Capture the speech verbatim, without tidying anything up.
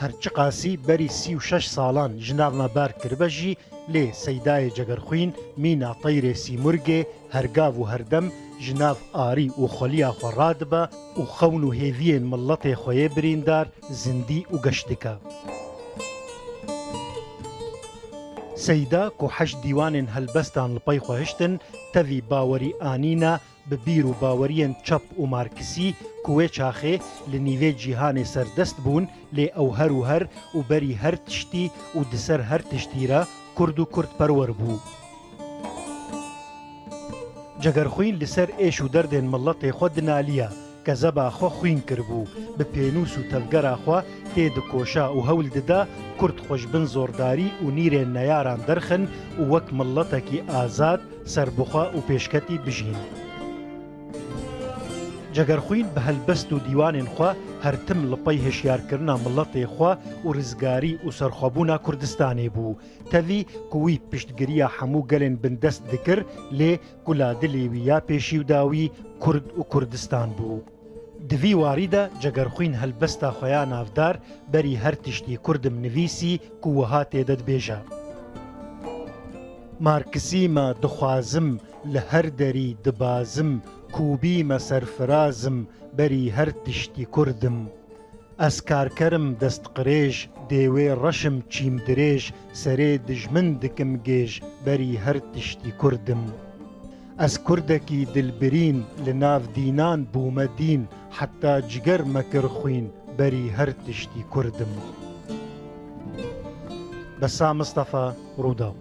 Her çiqasî berî sî û şeş salan ji nav me ber kiribe jî, lê Seydayê Cegerxwîn mîna teyrê Sîmurgê hergav û herdem ji nav arî û xweliya xwe radibe û xewn û hêviyên miletê xwe yê birîndar zindî û geş dike. Seyda ku heşt dîwanên helbestan li pey xwe hiştin, tevî bawerî anîne bi bîr û baweriyên çep û marksî ku wê çaxê li nîvê cîhanê serdest bûn, lê ew her û her û berî her tiştî û di ser her tiştî re kurd û kurdperwer bû. Cegerxwîn li ser êş û derdên miletê xwe dinaliya, kezeba xwe xwîn kiribû, bi pênûs û tevgera xwe tê dikoşa û hewl dida kurd xwe ji bin zordarî û nîrên neyaran derxin û wek miletekî azad, serbixwe û pêşketî bijîn. Cegerxwîn bi helbest û dîwanên xwe her tim li pey hişyarkirina miletê xwe û rizgarî û serxwebûna Kurdistanê bû. Tevî ku wî piştgiriya hemû gelên bindest dikir, lê ku la dilê wî ya pêşî û dawî Kurd û Kurdistan bû. Di vî warî de Cegerxwîn helbesta xwe ya navdar Berî Her Tiştî Kurd Im nivîsî ku wiha tê de dibêje: Marksî me dixwazim, li her derî dibazim, kûbî me serfiraz im, berî her tiştî Kurd im. Ez karker im destqirêj, dêwê reş im çîmdirêj, serê dijmin dikim gêj, berî her tiştî Kurd im. Ez Kurdekî dilbirîn, li nav dînan bûme dîn, heta ciger me kir xwîn, berî her tiştî Kurd im. Bessam Mistefa, Rûdaw.